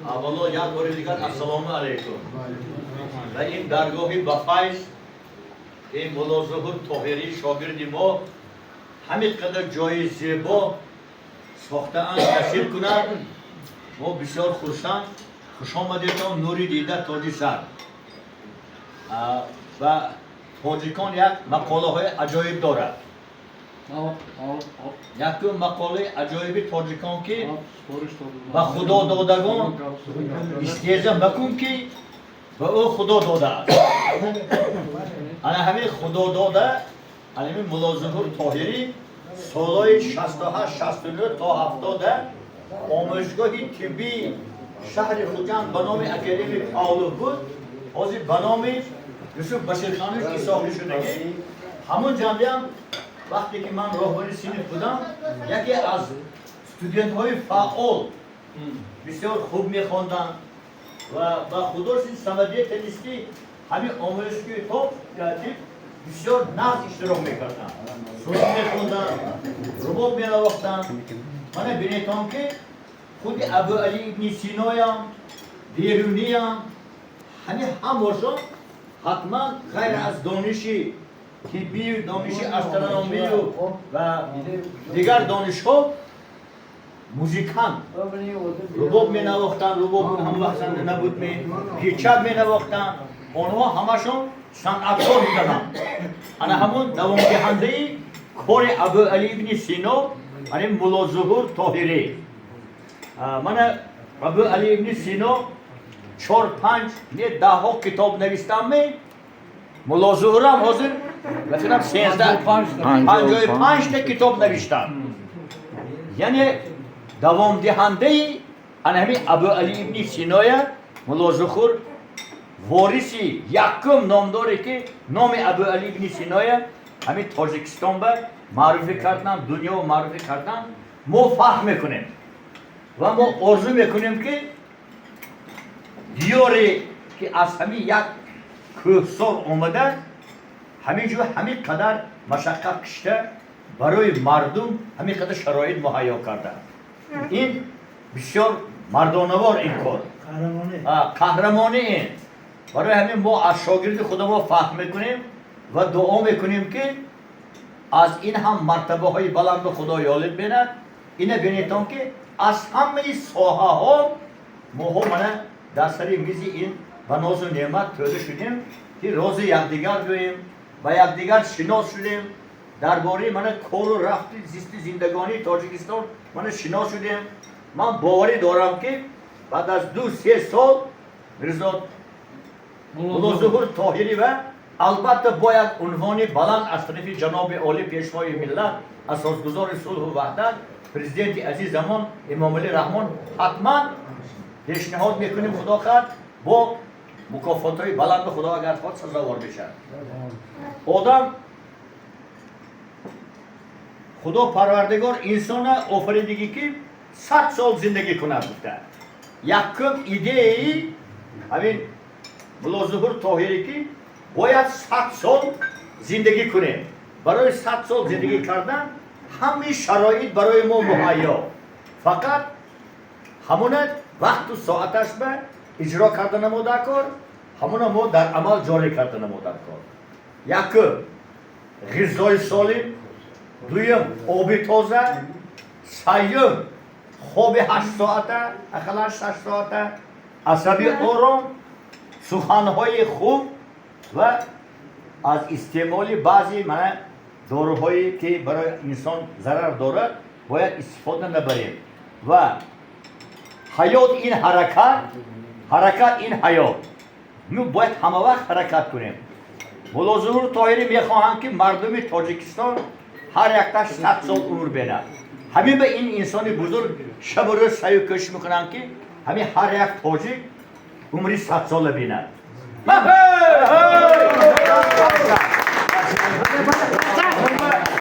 Аввало, як бори дигар ассалому алайкум. Ва ин даргоҳи ба файз, ин Мулло Зуҳур Тоҳирӣ, шогирди мо, ҳамин қадар ҷои зебо сохтаанд, насиб кунад. Мо бисёр хурсанд. Хушомадетон, нури дида, тоҷи сар. Ва тоҷикон як мақолаҳои аҷоиб дорад. Якум мақолаи аҷоиби тоҷикон, ки ба Худо додагон истеза макун, ки ба ӯ Худо додааст. Ана ҳамин Худо дода, ана ҳамин Мулло Зуҳур Тоҳирӣ солҳои 68, 69 то 70 омӯзгоҳи тиббии шаҳри Хуҷанд ба номи академик Павлов буд, ҳозир ба номи Юсуф Баширханович Исоқӣ шудагӣ. Ҳамун ҷамъиам вақте ки ман роҳбари синф будам, яке аз студентҳои фаъол, бисёр хуб мехонданд ва ба художественный самодеятельности ҳамин омӯзишгоҳи топ тиб бисёр нағз иштирок мекарданд, суруд мехонданд, рубоб менавохтанд. Мана бинетон, ки худи Абу Али ибни Синоям, Беруниям, ҳамин ҳамошон ҳатман ғайр аз дониши тиббию дониши астрономию ва дигар донишҳо музикант, рубоб менавохтанд. Рубоб ҳам вақт набуд, гичак менавохтанд. Онҳо ҳамашон санъаткор буданд. Ана ҳамун давомдиҳандаи кори Абу Али ибни Сино ани Мулло Зуҳур Тоҳирӣ. Мана Абу Али ибни Сино чор, панҷ, не, даҳҳо китоб навистам. Мулло Зуҳурам ҳозир ба фикрам 13, 55-та китоб навиштанд, яъне давомдиҳандаи ана ҳамин Абу Али ибни Синоя Мулло Зуҳур, вориси якум номдоре, ки номи Абу Али ибни Синоя ҳамин Тоҷикистон ба маъруфӣ кардан, дунё маъруфӣ кардан. Мо фахр мекунем ва мо орзу мекунем, ки диёре ки аз ҳамин як кӯҳсор омада, ҳамин ҷо ҳамин қадар машаққат кишта, барои мардум ҳамин қадар шароит муҳайё карда, ин бисёр мардонавор ин кор, қаҳрамонӣ ин. Барои ҳамин мо аз шогирди худамо фахр мекунем ва дуо мекунем, ки аз ин ҳам мартабаҳои баланду Худо ёлид бинад. Ина бинетон, ки аз ҳамаи соҳаҳо моҳо мана дар сари мизи ин ба нозу неъмат тӯда шудем, ки рози якдигар гӯем, ба якдигар шинос шудем, дар бораи мана кору рафти зисти зиндагонии Тоҷикистон мана шинос шудем. Ман боварӣ дорам, ки баъд аз 2-3 сол Мирзо Муллозуҳур Тоҳирӣ ва албатта бояд унвони баланд аз тарафи ҷаноби олӣ, Пешвои миллат, асосгузори сулҳу ваҳдат, президенти азизамон Эмомалӣ Раҳмон ҳатман пешниҳод мекунем. Худо хоҳад, бо мукофотҳои баланду, Худо агар хоҳад, сазовор мешавад. Одам, Худо Парвардигор инсона офаридагӣ, ки 100 сол зиндагӣ кунад, гуфта. Якум идеяи ҳамин Муллозуҳур Тоҳирӣ, ки бояд 100 сол зиндагӣ кунем. Барои 100 сол зиндагӣ кардан ҳамаи шароит барои мо муҳайё, фақат ҳамона вақту соаташ ба иҷро карда намо дар кор, ҳамона мо дар амал ҷорӣ карда намо дар кор. Якум, ғизои солим, дуюм, оби тоза, сеюм, хоби 8 соата, ақаллан 6 соата, асаби ором, суханҳои хуб ва аз истеъмоли баъзе мана доруҳое, ки барои инсон зарар дорад, бояд истифода набарем. Ва ҳаёт ин ҳаракат, ҳаракат ин ҳаёт. Мо бояд ҳама вақт ҳаракат кунем. Муллозуҳур Тоҳирӣ мехоҳанд, ки мардуми Тоҷикистон ҳар якташ 100 сол умр бинад. Ҳамин ба ин инсони бузург шабу рӯз саъю кӯшиш мекунанд, ки ҳамин ҳар як тоҷик умри 100-сола бинад.